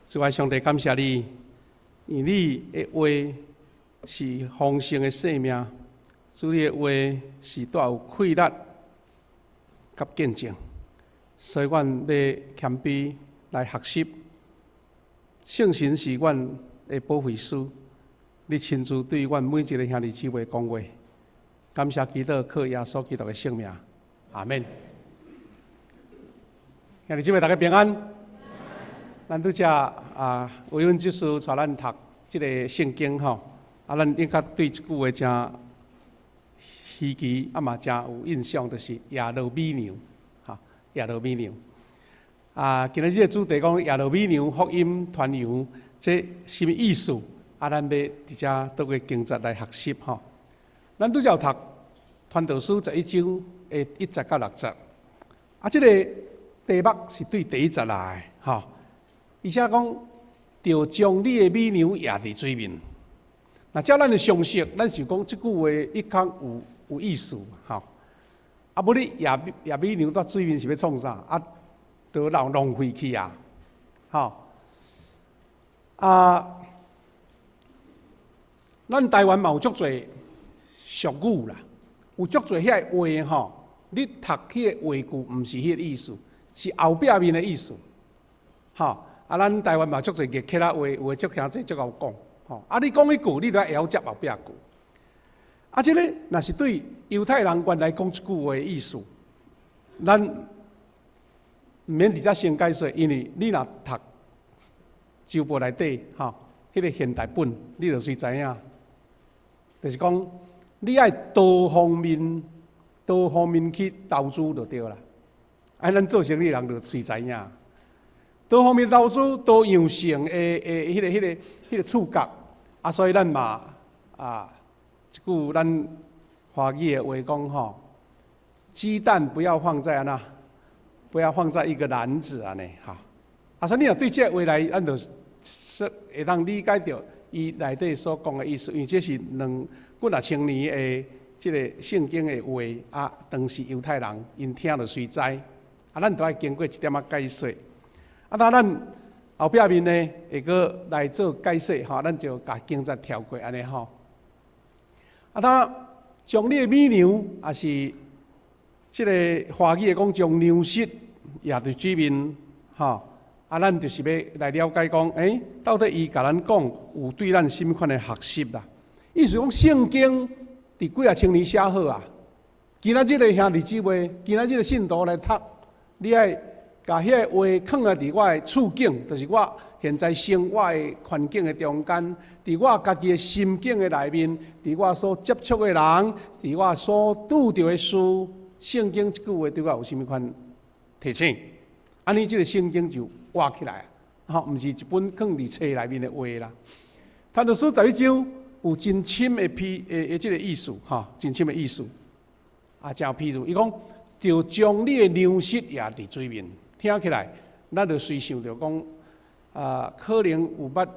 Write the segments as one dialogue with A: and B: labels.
A: 主愛上帝感謝你，因為你的話是豐盛的生命，主你的話是帶有氣力佮見證，所以阮欲謙卑來學習。聖神是阮的保惠師，你親自對阮每一个兄弟姊妹講話。感謝基督，靠耶穌基督的聖名，阿們。兄弟姊妹，大家平安。咱拄才啊，維穩執事帶咱讀這个聖經吼，啊，咱應該對這句話誠稀奇，啊嘛誠有印象，就是掖落米糧，哈，掖落米糧。啊，今日這个主題講掖落米糧福音傳揚，這啥物意思？啊，咱欲佇遮透過經節來學習吼。咱拄才有讀傳道書11章的1節到6節，啊，這个題目是對第一節來的，吼。伊寫講，著將你的米糧掖佇水面。若照咱的常識，咱想講這句話一較有意思，吼。啊，無你掖掖米糧佇水面是欲創啥？啊，都浪費去啊，吼。啊，咱台灣嘛有足濟俗語啦，有足濟遐个話吼，你讀彼个話句毋是彼个意思，是後壁面的意思，吼。啊，咱台灣嘛足濟月客仔話，有的足兄弟足𠢕講，吼。啊，你講彼句，你著愛會曉接後壁句。啊，這个若是對猶太人原來講這句話的意思，咱毋免佇遮先解說，因為你若讀周報內底，吼，彼个現代本，你就隨知影，就是講你愛多方面、多方面去投資就對啦。啊，咱做生意人就隨知影。多方面投資，多樣性的的彼个、彼个、彼个觸角，啊，所以咱嘛啊，一句咱華語的話講吼，雞蛋不要放在按怎，不要放在一個籃子按呢，哈。啊，所以你若對這個話來，咱就說會當理解著伊內底所講的意思，因為這是兩幾若千年的這个聖經的話，啊，當時猶太人𪜶聽著隨知，啊，咱著愛經過一點仔解說。啊，當咱後壁面呢會閣來做解說吼，咱就共經節跳過按呢吼。啊，當將你的米糧，抑是這个華語的講將糧食掖佇水面，吼。啊，咱就是欲來了解講，欸，到底伊共咱講有對咱啥物款的學習啦？意思講聖經佇幾若千年寫好啊，今仔日的兄弟姊妹，今仔日的信徒來讀，你愛共彼个話囥佇佇我的處境，就是我現在生活的環境的中間，佇我家己的心境的內面，佇我所接觸的人，佇我所拄著的事，聖經這句話對我有啥物款提醒？按呢，這个聖經就活起來，吼，毋是一本囥佇冊內面的話啦。傳道書十一章有真深的批的的這个意思，吼，真深的意思。啊，誠有譬如，伊講，著將你的糧食掖佇水面，聽起來，咱就隨想著講，啊，可能有捌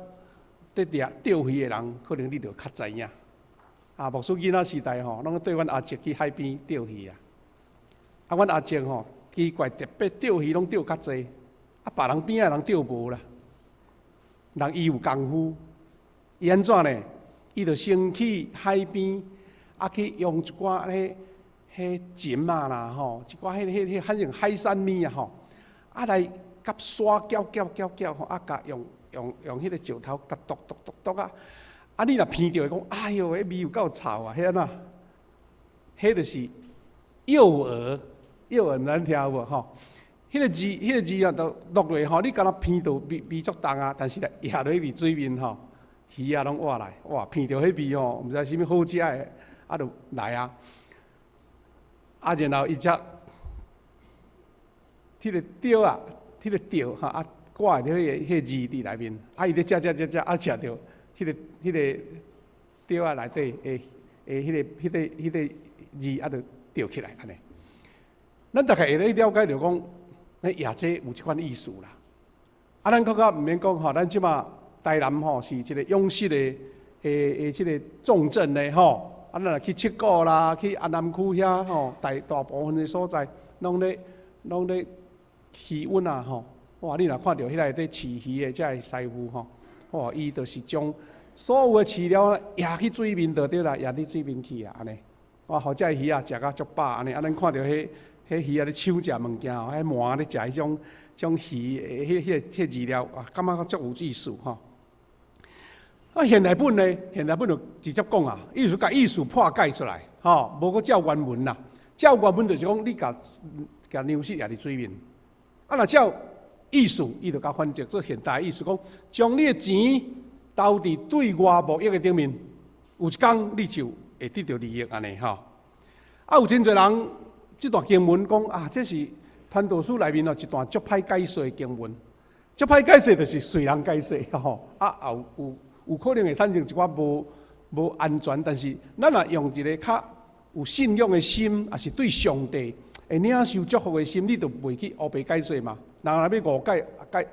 A: 佇掠釣魚的人，可能你就較知影。啊，牧師囡仔時代吼，攏綴阮阿叔去海邊釣魚啊。啊，阮阿叔吼，奇怪，特別釣魚攏釣較濟，啊，別人邊仔人釣無啦。人伊有功夫，伊按怎呢？伊就先去海邊，啊，去用一寡彼彼蟳仔啦吼，一寡彼彼彼反正海產物啊吼，啊來佮沙攪攪攪攪吼，啊共用用用彼个石頭共篤篤篤篤啊，啊你若鼻著會講，哎喲，彼味有夠臭啊！彼按怎？彼就是誘餌，誘餌毋知恁聽有無吼？彼个字，彼个字啊，都落落吼，你敢若鼻著味味足重啊，但是咧掖落去佇水面吼，魚仔攏活來，哇！鼻著彼味吼，毋知啥物好食的，啊，就來啊。啊，然後伊才彼个釣啊，彼个釣吼啊，掛佇彼个彼个字佇內面，啊，伊咧食食食食，啊，食著彼个彼个釣仔內底的的彼个彼个彼个字啊，就釣起來按呢。咱大概會咧了解著講，咧掖這有這款意思啦。啊，咱閣較毋免講吼，咱這馬台南吼是一个養殖的的的這个重鎮呢吼。啊，咱若去七股啦，去安南區遐吼，大大部分的所在，攏咧攏咧魚塭啊吼，哇！你若看著彼个佇飼魚的這个師傅吼，哇！伊就是將所有的飼料壓去水面就對啦，壓佇水面去啊，按呢。哇！予這个魚仔食甲足飽按呢，啊，咱看著彼魚仔咧搶食物件吼，彼鰻咧食彼種種魚，彼飼料啊，感覺足有意思吼。啊，現代本呢？現代本就直接講啊，意思共意思破解出來，吼，無閣照原文啦。照原文就是講，你共共糧食壓佇水面，啊，若照意思，伊就共翻譯做現代意思，講將你的錢投佇對外貿易的頂面，有一工你就會得著利益按呢吼。啊，有真濟人這段經文講啊，這是傳道書內面哦一段足歹解說的經文，足歹解說就是隨人解說吼。啊，有可能會產生一寡無安全，但是咱若用一个較有信仰的心，抑是對上帝會領受祝福的心，你就袂去烏白解說嘛。人若欲誤解解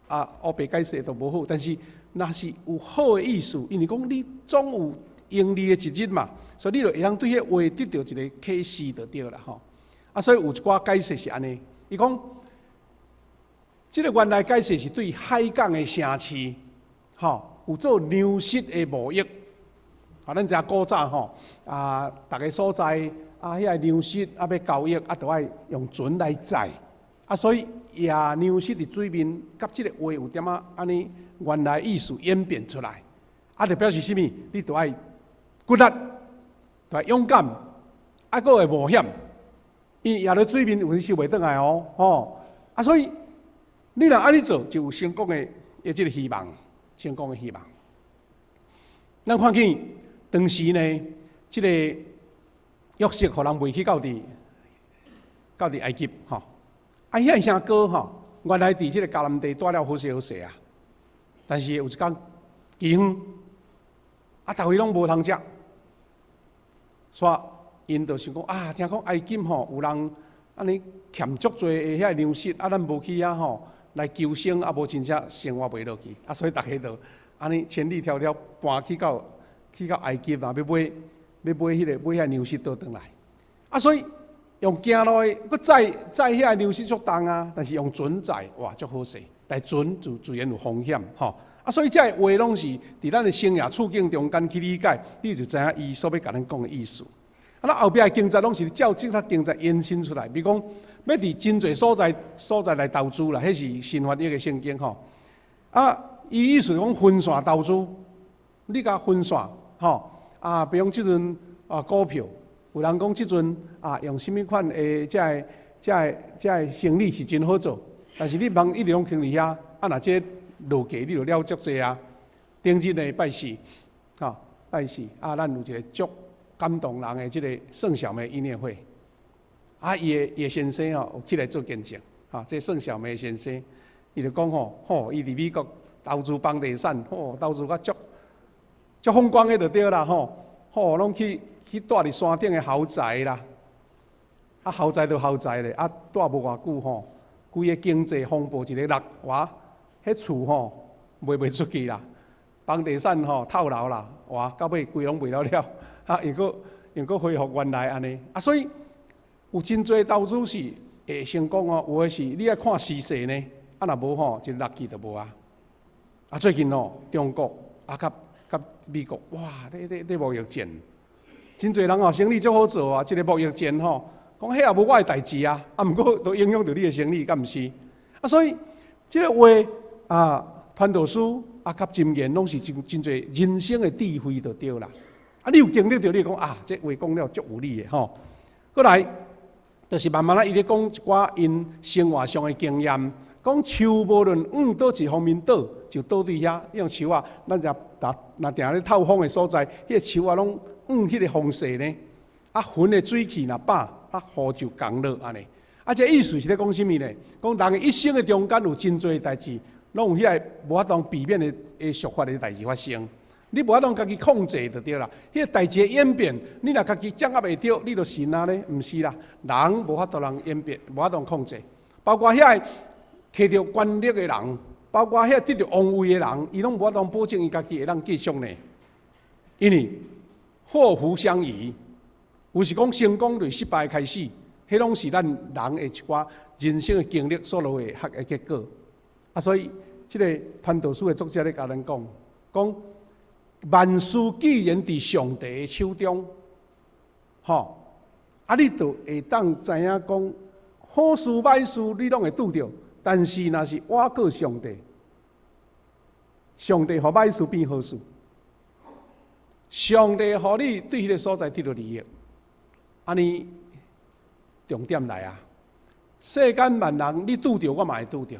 A: 啊，烏白解說就無好。但是若是有好的意思，因為講你總有盈利的一日嘛，所以你就會當對彼話得著一个啟示就對啦吼。啊，所以有一寡解釋是按呢，伊講，這个原來解釋是對海港的城市，吼，有做糧食的貿易。啊，咱知影古早吼，啊，逐个所在啊，遐个糧食啊欲交易啊，著愛用船來載。啊，所以壓糧食佇水面，佮這个話有點仔按呢原來意思演變出來。啊，就表示啥物？你著愛骨力，著愛勇敢，啊，閣會冒險。因為壓佇水面有時收袂轉來哦，吼。啊，所以你若按呢做，就有成功的這个希望，成功的希望。咱看見當時呢，這个約瑟予人賣去到佇埃及吼。啊，遐兄哥吼，原來佇這个迦南地蹛了好勢好勢啊，但是有一工饑荒，啊，逐位攏無通食，煞𪜶就想講啊，聽講埃及吼有人按呢欠足濟的遐糧食，啊，咱無去遐吼來求生，啊，無真正生活袂落去，啊，所以逐家就按呢千里迢迢搬去到埃及啊，欲買彼个買遐糧食倒轉來，啊，所以用行路的，閣載載遐糧食足重啊，但是用船載，哇，足好勢。但船就自然有風險，吼。啊，所以這个話攏是佇咱的生涯處境中間去理解，你就知影伊所欲共咱講的意思。啊，咱後壁的經節攏是照這個經節延伸出來，比如講，欲佇真濟所在來投資啦，彼是新翻譯的聖經吼。啊，伊意思講分散投資，你共分散，吼，啊，比如講這陣啊股票。有人講這陣啊，用啥物款的這个生意是真好做，但是你茫一直攏囥佇遐，啊，若這落價你就了足濟啊。頂日呢拜四，吼拜四啊，咱有一个足感動人的這个宋小梅音樂會，啊，伊的先生吼有起來做見證，哈，這宋小梅先生，伊就講吼，吼，伊佇美國投資房地產，吼，投資甲足足風光的就對啦，吼，吼，攏去蹛佇山頂的豪宅啦，啊豪宅就豪宅咧，啊蹛無偌久吼，規个經濟風暴一个落，哇，彼厝吼賣袂出去啦，房地產吼透樓啦，哇，到尾規攏賣了了，啊又閣恢復原來按呢，啊所以有真濟投資是會成功哦，有的是你愛看時勢呢，啊若無吼，一落去就無啊。啊最近吼，中國啊佮美國，哇，咧貿易戰。真濟人哦，生意足好做啊！這个貿易戰吼，講彼也無我的代誌啊，啊，毋過都影響著你的生意，敢毋是？啊，所以這个話啊，傳道書啊，佮箴言攏是真真濟人生的智慧就對啦。啊，你有經歷著，你會講啊，這話講了足有理的吼。過來，就是慢慢仔，伊咧講一寡𪜶生活上的經驗，講樹無論往佗一方面倒，就倒對遐。用樹仔，咱就若定咧透風的所在，彼个樹仔攏往彼个風勢呢，啊，雲的水氣若飽，啊，雨就降落按呢。啊，這意思是咧講啥物呢？講人的一生的中間有真濟代誌，攏有彼个無法度避免的觸發的代誌發生。你無法度家己控制就對啦。彼个代誌的演變，你若家己掌握袂著，你就神啊咧？毋是啦，人無法度人演變，無法度控制。包括遐个摕著權力的人，包括遐得著王位的人，伊攏無法度保證伊家己會當繼續呢。因為禍福相倚，有時講成功就是失敗開始，彼攏是咱人的一寡人生的經歷所落的學的結果。啊，所以這个傳道書的作者咧共咱講，講萬事既然佇上帝的手中，吼，啊，你就會當知影講，好事歹事你攏會拄著，但是若是倚靠上帝，上帝予歹事變好事，上帝予你對彼个所在得著利益，按呢重點來啊！世間萬人你拄著，我嘛會拄著，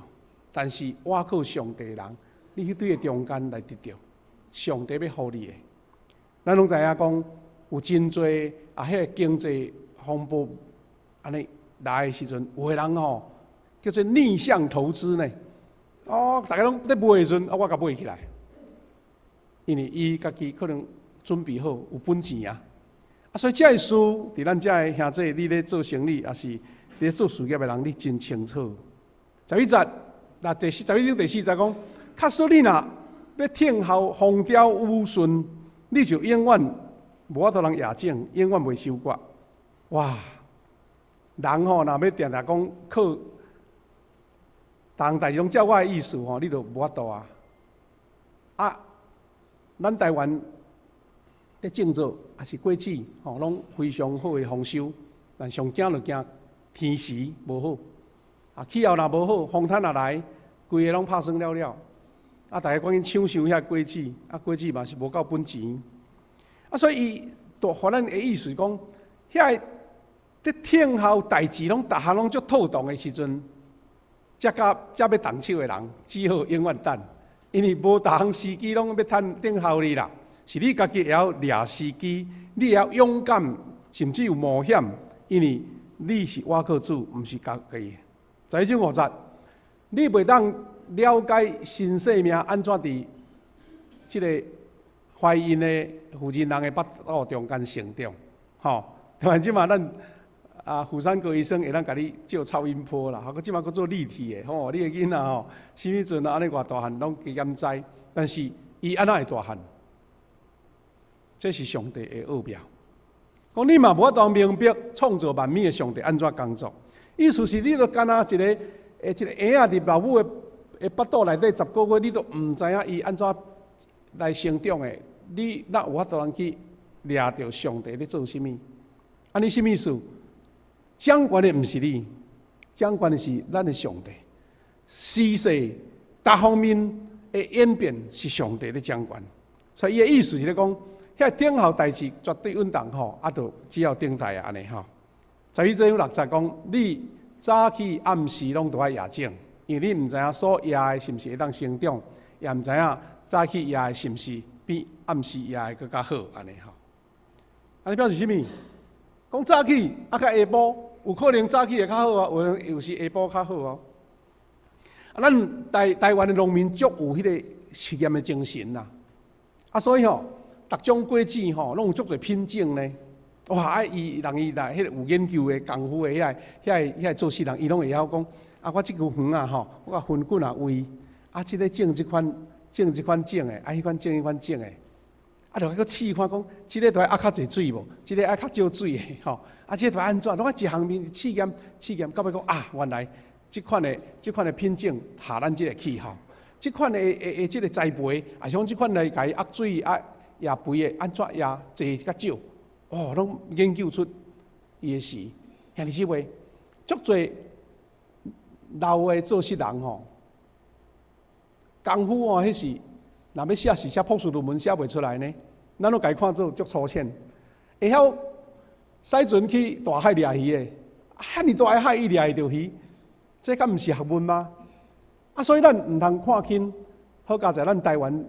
A: 但是倚靠上帝的人，你去對伊中間來得著，上帝欲予你的。咱攏知影講，有真濟啊，彼个經濟風暴按呢來的時陣，有的人吼叫做逆向投資呢。哦，逐家攏咧賣的時陣，啊，我共買起來，因為伊家己可能準備好有本錢啊。啊，所以這个事佇咱遮个兄弟，你咧做生意，抑是佇咧做事業的人，你真清楚。11節，那第四11章第四節講，假使你若欲聽候風調雨順，你就永遠無法度通掖種，永遠袂收割。哇！人吼，若欲定定講靠，逐項代誌攏照我的意思吼，你就無法度啊。啊，咱台灣咧種作抑是果子吼，攏非常好的豐收，但上驚就驚天時無好，啊，氣候若無好，風颱若來，規个攏拍酸了了。啊，逐家趕緊搶收遐果子，啊，果子嘛是無夠本錢。啊，所以伊就予咱的意思是講，遐个佇聽候代誌攏逐項攏足妥當的時陣，才佮才欲動手的人，只好永遠等，因為無逐項時機攏欲等等候你啦，是你家己會曉掠時機，你會曉勇敢，甚至有冒險，因為你是倚靠主，毋是家己。11章5節，你袂當了解新生命按怎佇這个懷孕的婦人人的腹肚中間成長，吼。台灣這馬咱啊婦產科醫生會當共你照超音波啦，吼，閣這馬閣做立體的，吼，你的囡仔吼，啥物陣啊按呢偌大漢攏加減知，但是伊按怎會大漢？這是上帝的奧妙。講你嘛無法度明白創造萬物的上帝按怎工作，意思是你著敢若一個一個嬰仔佇老母的腹肚內底10個月，你都毋知影伊按怎來成長的，你哪有法度通去掠著上帝咧做啥物？按呢啥物意思？掌權的毋是你，掌權的是咱的上帝。時勢逐方面的演變是上帝咧掌權，所以伊的意思是咧講，遐等候代誌絕對穩當吼，啊，就只要等待啊按呢吼。11章6節講，你早起暗時攏著愛掖種，因為你毋知影所掖的是毋是會當成長，也毋知影早起掖的是毋是比暗時掖的閣較好按呢吼。按呢表示啥物？講早起啊，較下晡有可能早起會較好啊，有可能有時下晡較好哦。啊，咱台灣的農民足有彼个實驗的精神啦，啊，所以吼，逐種果子吼，攏有足濟品種呢。哇！啊，伊人伊來彼个有研究的功夫的遐個做事人，伊攏會曉講，啊，我這區園啊吼，我共分幾若位，啊，這个種這款種這款種的，啊，彼款種彼款種的，啊，就閣試看講，這个著愛壓較濟水無？這个愛較少水的吼，啊，這个著按怎？攏愛一項面試驗試驗，到尾講啊，原來這款的品種合咱這个氣候，這款的這个栽培，抑是講這款來共伊壓水啊壓肥的，按怎壓濟較少？哦，攏研究出伊的時，兄弟姊妹，足濟老的做事人吼，功夫吼，彼是若欲寫是寫博士論文寫袂出來呢，咱攏共伊看做足粗淺。會曉駛船去大海掠魚的，遐爾大个海伊掠會著魚，這敢毋是學問嗎？啊，所以咱毋通看輕，好佳哉咱台灣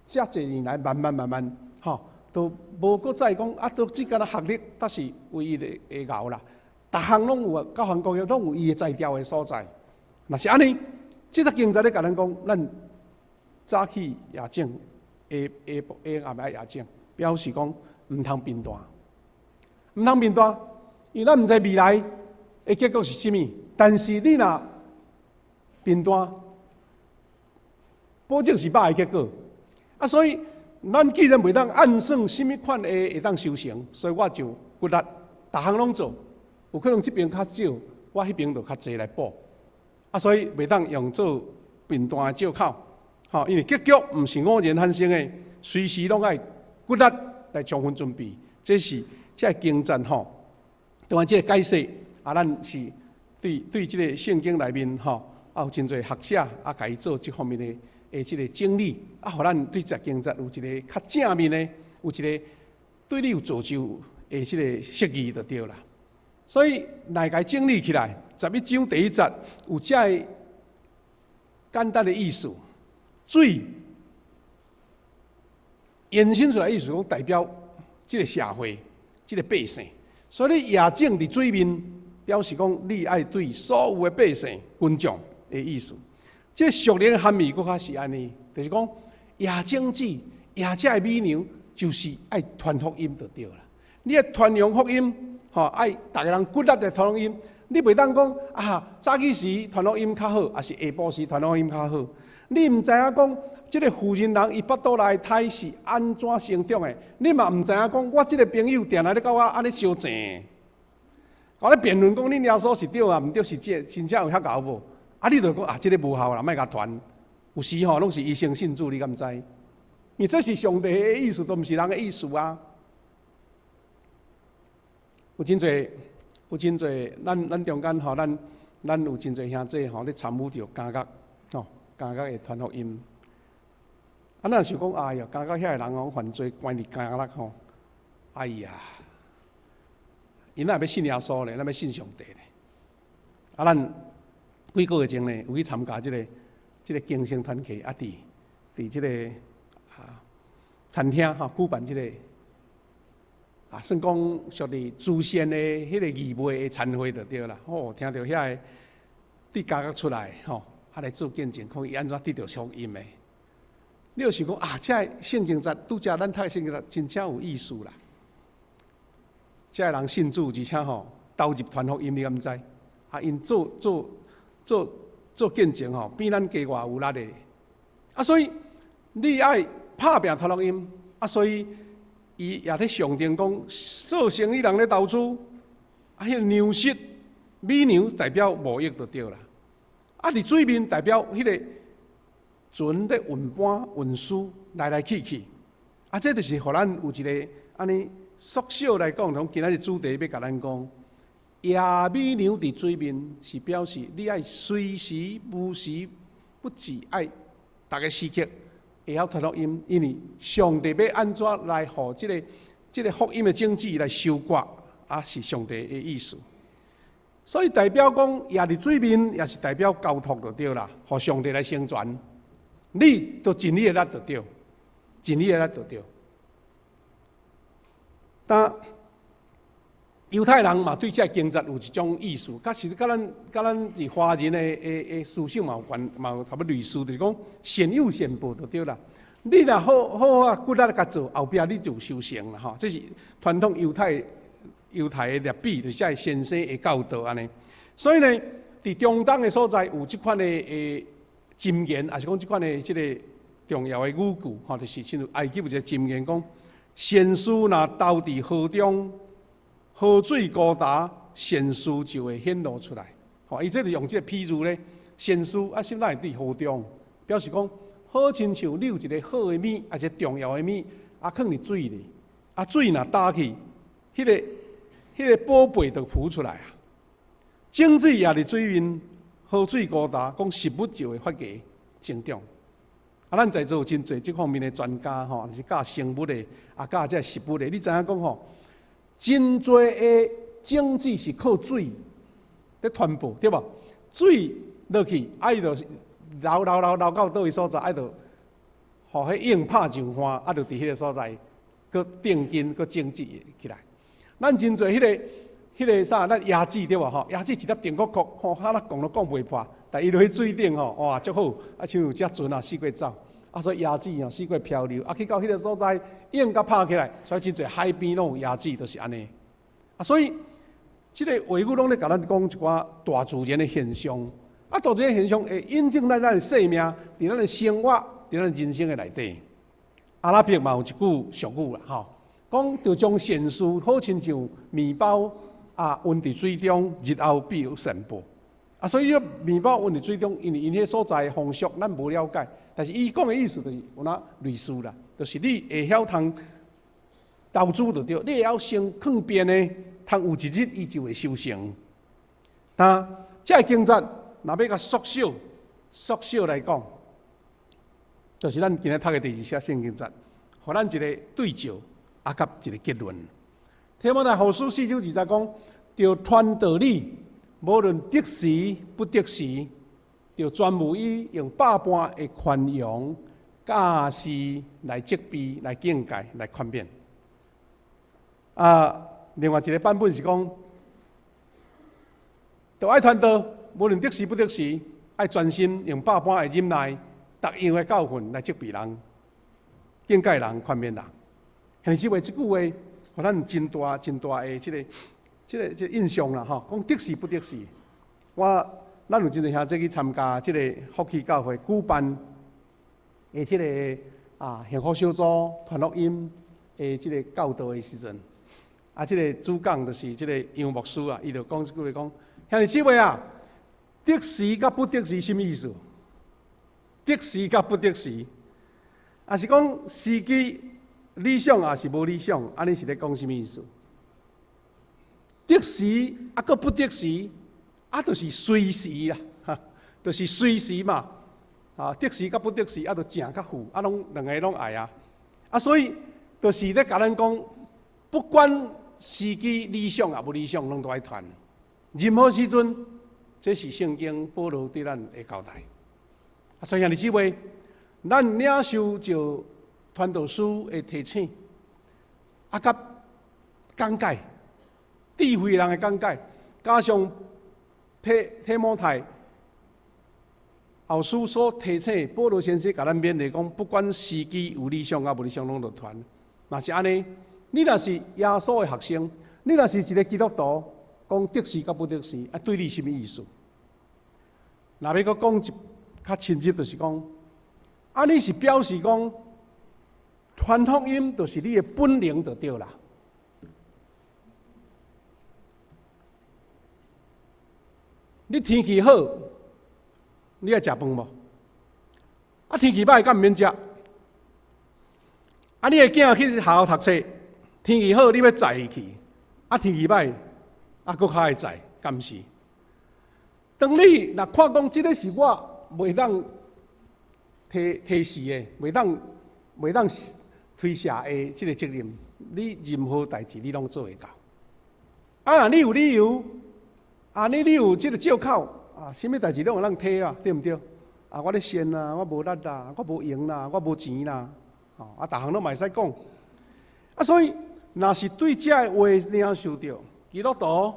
A: 遮濟年來慢慢慢慢，吼，都無閣再講啊，都只敢若學歷，才是唯一的會熬啦。逐項攏有啊，各行各業攏有伊的才調的所在。若是按呢，這節經節咧共咱講，咱早起掖種，下下下暗愛掖種，表示講毋通貧惰，毋通貧惰，因為咱毋知未來的結果是啥物。但是你若貧惰，保證是歹的結果。啊，所以咱既然袂當按算啥物款的會當收成，所以我就骨力，逐項攏做。有可能這邊較少，我彼邊就較濟來補。啊，所以袂當用做貧惰的藉口，吼，因為結局毋是偶然產生的，隨時攏愛骨力來充分準備，這是這个經節吼。當然，這个解釋啊，咱是對這個聖經內面吼，啊有真濟學者啊，共伊做這方面的這个整理，啊，予咱對這經節有一個較正面的，有一個對你有造就的這個釋義就對啦。所以來共整理起來，11章第1節有這个簡單的意思，水延伸出來意思講代表這个社會，這个百姓。所以你攑種佇水面，表示講你愛對所有的百姓群眾的意思。這屬靈含義閣較是按呢，就是講攑種子、攑這个米糧，就是愛傳福音就對啦。你愛傳揚福音，吼，愛逐个人骨力來傳福音。你袂當講啊，早起時傳福音較好，抑是下晡時傳福音較好。你毋知影講，這个婦人人伊腹肚內胎是按怎成長的？你嘛毋知影講，我這个朋友定定咧佮我按呢相爭，佮咧辯論講恁耶穌是對啊，毋對是這真正有遐𠢕無？啊，你就講啊，這个無效啦，莫共傳。有時吼，攏是伊先信主，你敢知？因為這是上帝的意思，都毋是人的意思啊。有真濟，有真濟，咱中間吼，咱有真濟兄弟吼，咧參與著監獄，吼，監獄的傳福音。啊，咱想講，哎呀，監獄遐个人吼犯罪關佇監獄吼，哎呀，𪜶哪會欲信耶穌咧？哪欲信上帝咧？啊，咱幾個月前呢，有去參加這个更生團契，啊，佇這個餐廳吼舉辦這個啊，算講屬於慈善的彼個義賣的餐會就對啦。哦，聽著遐个佇監獄出來吼，啊來做見證，看伊按怎得著福音的。你就想講啊，這个聖經節拄才咱讀聖經節真正有意思啦。這个人信主，而且吼投入傳福音，你敢知？啊，𪜶做見證吼，比咱加偌有力的。啊，所以你愛拍拚傳福音，啊，所以伊也咧象徵講，做生意人咧投資，啊，彼个糧食米糧代表貿易就對啦。啊，佇水面代表彼个船咧運搬運輸來來去去，啊，這就是予咱有一个按呢縮小來講，講今仔日主題欲共咱講，攑米糧佇水面是表示你愛隨時無時不時愛逐个時刻會曉傳福音，因為上帝欲按怎來予這个福音的種子來收割，啊，是上帝的意思。所以代表講，攑佇水面也是代表交託就對啦，予上帝來成全。你就盡你的力就對，盡你的力就對。但猶太人嘛對這個經節有一種意思，佮實佮咱佇華人的思想嘛有關，嘛有差不多類似，就是講善有善報就對啦。你若好好啊骨力共做，後壁你就有收成啦吼。這是傳統猶太的律比，就是這个先生的教導按呢。所以呢，佇中東的所在有這款的箴言，抑是講這款的這个重要的語句，吼，就是親像埃及有一个箴言講：善事若投佇河中，河水高達，善事就會顯露出來。吼，伊這就用這个譬喻咧，善事啊，啥物會佇河中，表示講好親像你有一个好的物，抑是重要的物，啊，囥佇水裡，啊，水若焦去，彼个寶貝就浮出來啊。種子也佇水面，河水高達，講食物就會發芽成長。啊，咱在座有真濟這方面的專家吼，是教生物的，啊教這食物的，你知影講吼，真濟的種子是靠水咧傳播，對無？水落去，啊伊就流流流流到佗位所在，啊就予彼湧拍上岸，啊就佇彼个所在，閣定根，閣種子起來。咱真濟彼个啥，咱椰子對無吼？椰子一粒定國國，吼，哈啦講都講袂破，但伊落去水頂吼，哇，足好，啊，親像這船啊，四界走，啊，所以椰子吼四界漂流，啊，去到彼个所在，湧共拍起來，所以真濟海邊攏有椰子，就是按呢。啊，所以這个話語攏咧共咱講一寡大自然的現象，啊，大自然現象會印證咱的生命，佇咱的生活，佇咱人生的內底。阿拉伯嘛有一句俗語啦，吼，講著將善事好親像麵包啊，蘊佇水中，日後必有善報。啊，所以麵包混佇水中，因為𪜶彼所在風俗，咱無了解。但是伊講的意思就是有那類似啦，就是你會曉通投資就對，你會曉先囥邊的，通有一日伊就會收成。但這个經節若欲共縮小、縮小來講，就是咱今日讀的第二節聖經節，予咱一個對照，啊，佮一個結論。提摩太後書四章二節講，著傳道理，無論得時不得時，著全無以用百般的寬容、教示來責備、來警戒、來勸勉。啊，另外一個版本是講，著愛傳道，無論得時不得時，愛專心用百般的忍耐、逐樣的教訓來責備人、警戒人、勸勉人。兄弟姊妹，這句話，予咱真大、真大的這個印象啦，吼！講得時不得時，咱有真濟兄弟去參加這個福氣教會舉辦的這個幸福小組傳福音的這個教導的時陣，啊，這個主講就是這個楊牧師啊，伊就講這句話講：兄弟姊妹啊，得時佮不得時啥物意思？得時佮不得時，抑是講時機理想，抑是無理想？按呢是咧講啥物意思？得時啊，閣不得時，啊，就是隨時啊，哈，就是隨時嘛。啊，得時佮不得時，啊，就正佮負，啊，攏兩个攏愛啊。啊，所以就是咧共咱講，不管時機理想抑無理想，攏都愛傳。任何時陣，這是聖經保羅對咱的交代。啊，所以兄弟姊妹，咱領受著傳道師的提醒，啊，佮講解。智慧人的講解，加上提摩太後書所提醒，保羅先生共咱勉勵講，不管時機有理想抑無理想，攏著傳。若是按呢，你若是耶穌的學生，你若是一個基督徒，講得時佮不得時，啊，對你啥物意思？若欲閣講一較深入，就是講，按呢是表示講，傳福音就是你的本能就對啦。你天氣好，你愛食飯無？啊，天氣䆀敢毋免食？啊，你的囝去學校讀冊，天氣好，你欲載伊去；啊，天氣䆀，啊，閣較愛載，敢毋是？當你若看講這个是我袂當推推辭的，袂當推卸的這个責任，你任何代誌你攏做會到。啊，若你有理由。啊！你有這个借口啊？啥物代誌攏會當推啊，對毋對？啊，我咧鳝啊，我無力啦，我無閒啦，我無錢啦，吼啊，逐項攏嘛會使講。啊，所以若是對這个話領受著，基督徒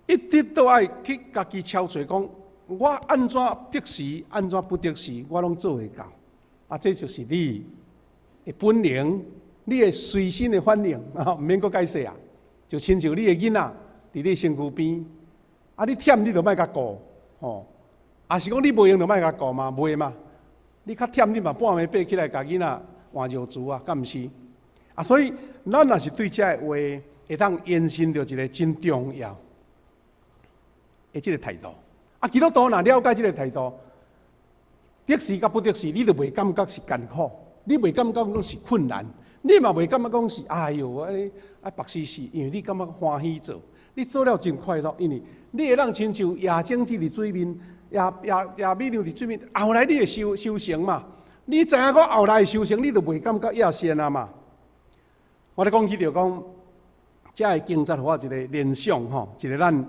A: 一直都愛去家己敲揣講，我按怎得時，按怎不得時，我攏做會到。啊，這就是你的本能，你的隨身的反應，啊，毋免閣解釋啊，就親像你的囡仔佇你身軀邊。啊！你忝你就莫共顧，吼！抑是講你無閒就莫共顧嘛？袂嘛？你較忝你嘛半暝爬起來共囡仔換尿苴啊，敢毋是？啊，所以咱若是對這个話會當延伸著一個真重要的這个態度。啊，基督徒若了解這个態度，得時佮不得時，你就袂感覺是艱苦，你袂感覺講是困難，你嘛袂感覺講是哎喲，啊縛死死，因為你感覺歡喜做。你做了真快樂，因為你會當親像夜種子佇水面，夜夜夜米糧佇水面，後來你會收成嘛？你知影講後來會收成，你就袂感覺厭癬啊嘛？我咧講起著講，這个經節予我一個聯想吼，一個咱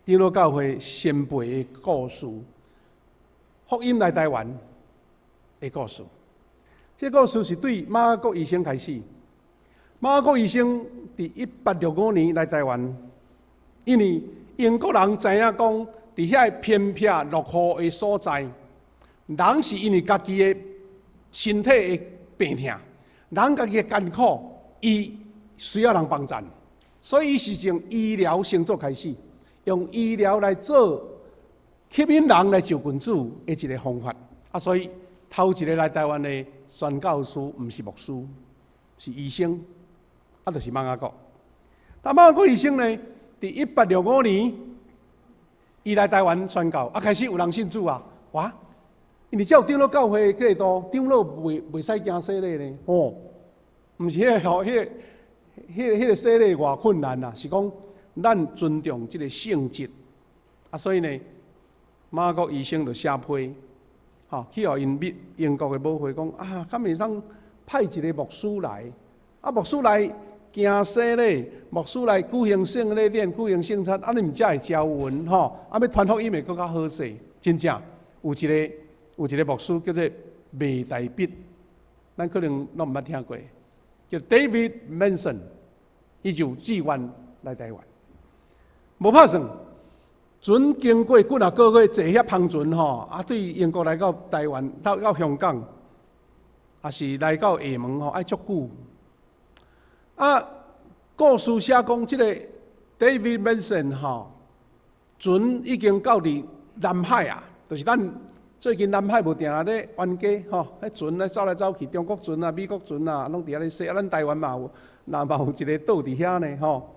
A: 長老教會先輩的故事，福音來台灣的故事。這個故事是對馬雅各醫生開始。馬雅各醫生佇1865年來台灣，因為英國人知影講，佇遐个偏僻落後的所在，人是因為家己的身體的病痛，人家己的艱苦，伊需要人幫贊，所以伊是從醫療先做開始，用醫療來做吸引人來就近主的一個方法。啊，所以頭一个來台灣的宣教師毋是牧師，是醫生。啊，就是馬雅各。但馬雅各醫生呢，佇1865年，伊來台灣宣教，啊，開始有人信主啊，哇！因為照長老教會制度，長老袂使行洗禮呢，吼，毋是彼個吼，彼個洗禮偌困難啊，是講咱尊重這個聖職，啊，所以呢，馬國醫生就寫批，吼，去予𪜶美英國的母會講啊，敢會當派一個牧師來，啊，牧師來行洗禮，牧師來舉行聖禮典、舉行聖餐，啊，你毋才會招魂吼，啊，欲傳福音會閣較好勢。真正有一個牧師叫做麥大必，咱可能攏毋捌聽過，叫 David Manson，伊就志願來台灣，無拍算。船經過幾若個月坐遐帆船吼，啊，對英國來到台灣，到香港，抑是來到廈門吼，愛足久。啊，故事寫講，這個 David Manson 吼，船已經到佇南海啊，就是咱最近南海無定定咧冤家吼，彼船咧走來走去，中國船啊、美國船啊，攏佇遐咧洗。啊，咱台灣嘛有，若嘛有一個島佇遐呢，吼，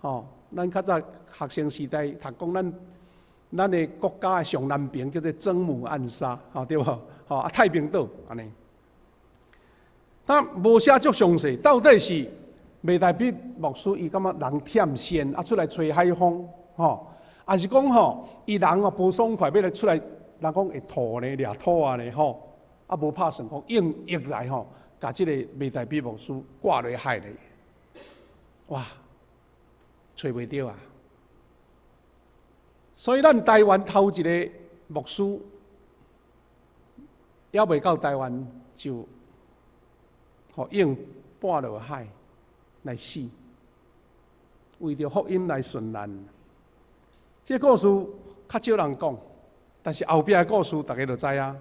A: 吼。咱較早學生時代讀講，咱的國家的上南邊叫做曾母暗沙，吼對無？吼啊太平島按呢。但無寫足詳細，到底是麥大必牧師伊感覺人忝仙啊，出來吹海風，吼，抑是講吼，伊人哦無爽快，欲來出來，人講會吐呢，掠吐仔呢，吼，啊無拍算講硬壓來吼，共這個麥大必牧師掛落海裡，哇！揣袂著啊！所以咱台灣頭一個牧師，猶未到台灣就，予湧絆落海來死，為著福音來殉難。這個故事較少人講，但是後壁的故事逐家就知影。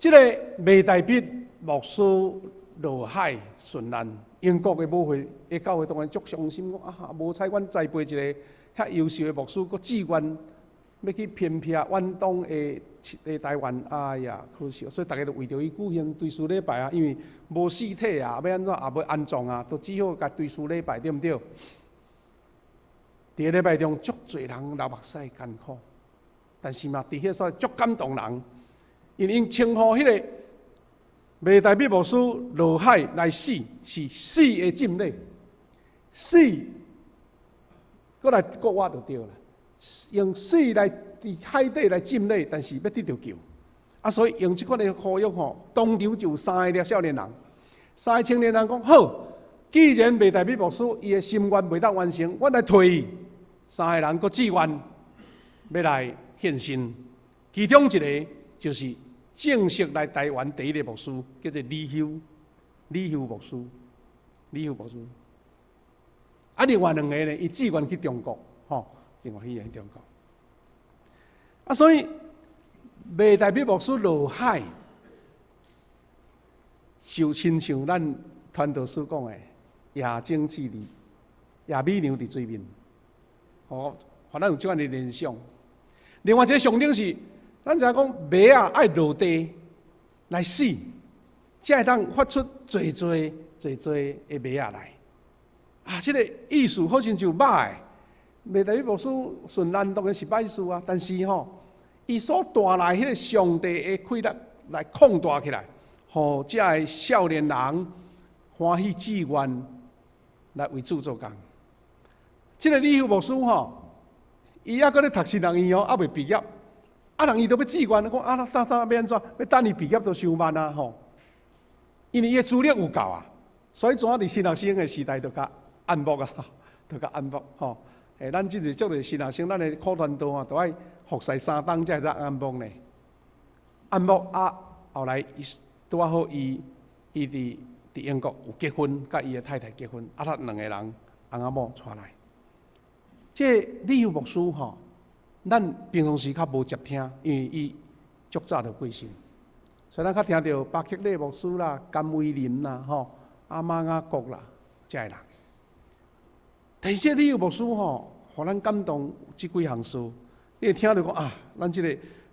A: 這個麥大必牧師落海殉難，英國的母會的教會當然足傷心，講啊，無彩阮栽培一個遐優秀的牧師，閣志願欲去偏僻遠東的台灣，哎呀，可惜！所以逐家就為著伊舉行追思禮拜啊，因為無屍體啊，欲按怎也無安葬啊，都只好共追思禮拜，對毋對？佇個禮拜中，足濟人流目屎艱苦，但是嘛，佇彼所在足感動人，因為𪜶稱呼彼個麥大必牧師落海來死，是死的浸禮，死，閣來復活就對啦。用死來佇海底來浸禮，但是欲得著救。啊，所以用這款的呼籲吼，當場就有三个少年人，三个青年人講好，既然麥大必牧師伊的心願袂當完成，阮來替伊。三个人閣志願欲來獻身，其中一個就是正式來台灣第一個牧師，叫做李休，李休牧師，李休牧師。啊，另外兩個呢，伊志願去中國，吼，另外去中國。啊，所以麥大必牧師落海，就親像咱傳道書講的，夜鐘置佇夜美娘佇水面，吼，予咱有這款的聯想。另外一個象徵是，咱知影講麥仔愛落地來死，才會當發出濟濟濟濟的麥仔來。啊，這個意思好親像歹的，麥大必牧師殉難當然是歹事啊，但是吼，伊所帶來彼個上帝的氣力來擴大起來，予遮个少年人歡喜志願來為主做工。這個李休牧師吼，伊猶閣咧讀神學院哦，猶未畢業。啊，人伊都欲志願，講啊，等等欲按怎？欲等伊畢業都傷慢啊吼。因為伊的資歷有夠啊，所以怎佇神學生的時代就共按牧啊，就共按牧吼。欸，咱這濟足濟神學生，咱的苦傳道啊，都愛服侍3冬才會當按牧呢。按牧啊，後來伊拄仔好伊伊佇英國有結婚，佮伊的太太結婚，啊，他兩個人翁仔某帶來。這個李休牧師吼，咱平常時較無接聽，因為伊足早就過身，所以咱較聽著巴克禮牧師啦、甘為林啦、吼、阿馬雅國啦，遮个人。但是這李休牧師吼，予咱感動這幾項事，你會聽著講啊，咱這個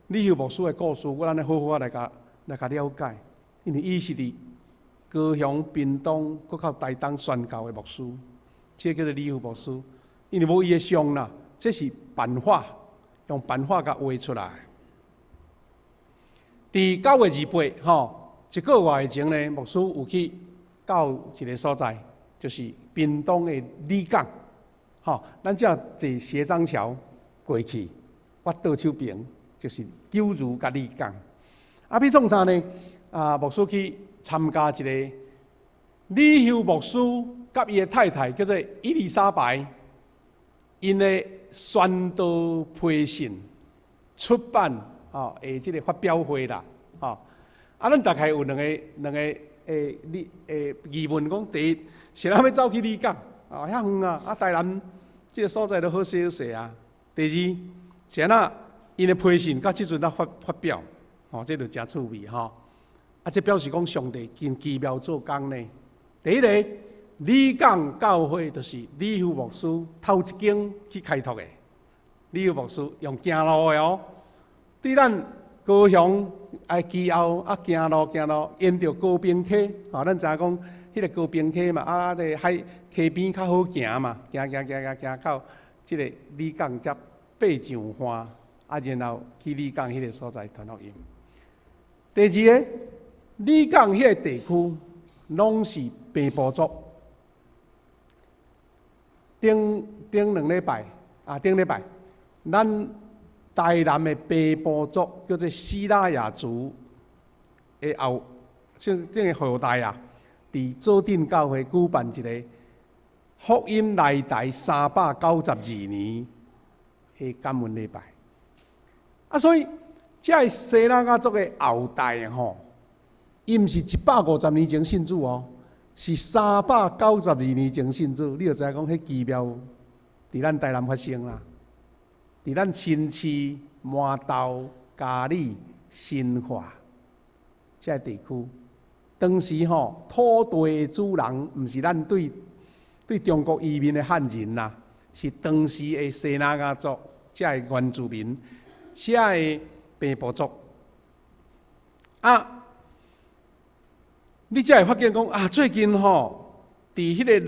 A: 李休牧師的故事，我咱來好好仔來共了解，因為伊是佇高雄、屏東、閣到台東宣教的牧師，這個叫做李休牧師。因為無伊的像啦，這是版畫。用版畫共畫出來。佇9月28吼，一個月前呢，牧師有去到一個所在，就是屏東的里港，吼，咱才坐斜張橋過去，我倒手邊就是九如佮里港。啊，欲創啥呢？啊，牧師去參加一個李休牧師佮伊的太太叫做伊麗莎白，𪜶的宣道培訓出版吼的這個發表會啦，吼。啊，咱大概有兩個你疑問講，第一是按怎欲走去里港？哦，遐遠啊！啊，台南這個所在都好勢好勢啊。第二是按怎𪜶的培訓到這陣才發表，吼，這就誠趣味吼。啊，這表示講上帝真奇妙做工呢。第一個，里港教會就是李休牧師頭一間去開拓的。李休牧師用行路的哦，對咱高雄愛基後啊，行路行路，沿著高屏溪，吼，咱知影講彼個高屏溪嘛，啊，個海溪邊較好行嘛，行行行行行到這個里港才爬上岸，啊，然後去里港彼個所在傳福音。第二個，里港彼個地區攏是平埔族。頂頂兩禮拜啊，頂禮拜，咱台南的平埔族叫做西拉雅族的後，這個後代啊，佇左鎮教會舉辦一個福音來台392年的感恩禮拜。啊，所以這个西拉雅族的後代吼，伊毋是150年前信主哦，是392年前信主。你就知影講，彼奇妙佇咱台南發生啦，佇咱新市、麻豆、佳里、新化這个地區，當時吼土地的主人毋是咱對中國移民的漢人啦，是當時的西拉雅族這个原住民，這个平埔族。啊，你才會發現講啊，最近吼，佇彼個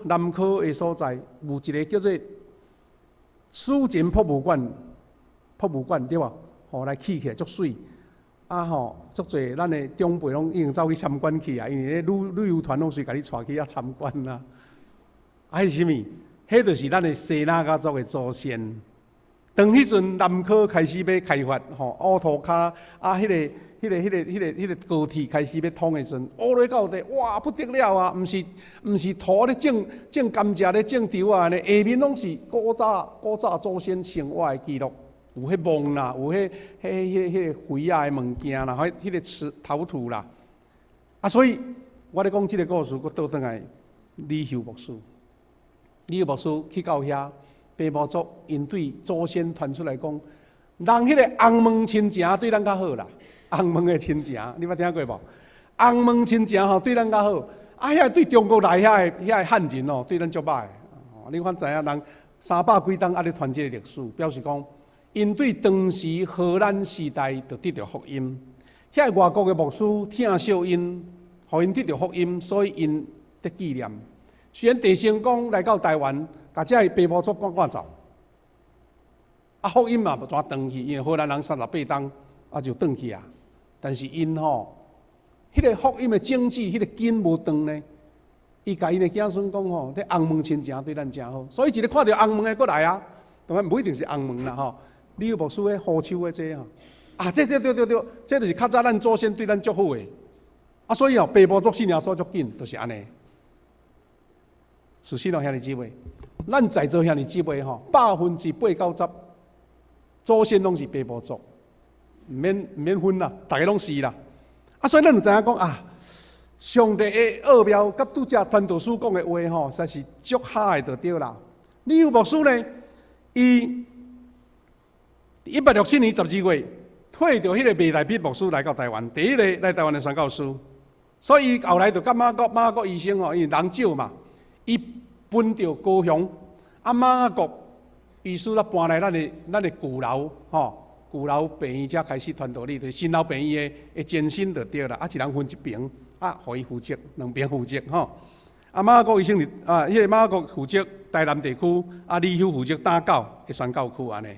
A: 南科的所在，有一個叫做史前博物館，博物館對無？吼來起起來足媠，啊吼，足濟咱的長輩攏已經走去參觀去啊，因為彼旅遊團攏隨共你帶去遐參觀啊。啊，彼是啥物？彼就是咱的西拉雅族的祖先。當彼陣南科開始欲開發，吼，烏塗跤啊，彼個高鐵開始欲通的時陣，烏落到底，哇，不得了啊！毋是土咧種種甘蔗咧種稻仔呢，下面攏是古早祖先生活的記錄，有彼甕啦，有彼個肥仔的物件啦，彼個瓷陶土啦。啊，所以我咧講這個故事，閣倒轉來李休牧師，李休牧師去到遐。平埔族𪜶對祖先傳出來講，人彼個紅毛親情對咱較好啦。紅毛的親情，你捌聽過無？紅毛親情吼對咱較好，啊，遐對中國來遐個漢人哦，對咱足歹。你看知影人三百幾冬猶咧傳這個歷史，表示講，𪜶對當時荷蘭時代就得著福音，遐個外國的牧師疼惜𪜶，予𪜶得著福音，所以𪜶得紀念。雖然鄭成功來到台灣，共這个平埔族趕趕走，啊，福音嘛無怎轉去，因為荷蘭人38冬啊就轉去啊。但是𪜶吼，彼個福音的種子，彼個根無斷呢。伊共𪜶的子孫講吼，這紅毛親情對咱誠好，所以一个看著紅毛的閣來啊，當然無一定是紅毛啦吼。你有牧師咧呼手的這吼，啊，這對對對，這就是較早咱祖先對咱足好的，啊，所以哦，平埔族信耶穌足緊，就是按呢。事實咯，兄弟姊妹，咱在座兄弟姊妹吼，80%-90%祖先攏是平埔族，毋免分啦，逐个攏是啦。啊，所以咱就知影講啊，上帝的奧妙，佮拄才傳道書講的話吼，實在是足合的就對啦。李休牧師呢，伊1867年12月，替著彼個麥大筆牧師來到台灣，第一個來台灣的宣教師，所以後來就佮馬國醫生吼，因為人少嘛，伊分著高雄，啊馬國醫師才搬來咱的舊樓吼，舊樓病院才開始傳道理，就是新樓病院的前身就對啦。啊，一人分一爿，啊，予伊負責，兩爿負責吼。啊，馬國醫生佇啊，彼個馬國負責台南地區，啊，李休負責打狗的宣教區按呢。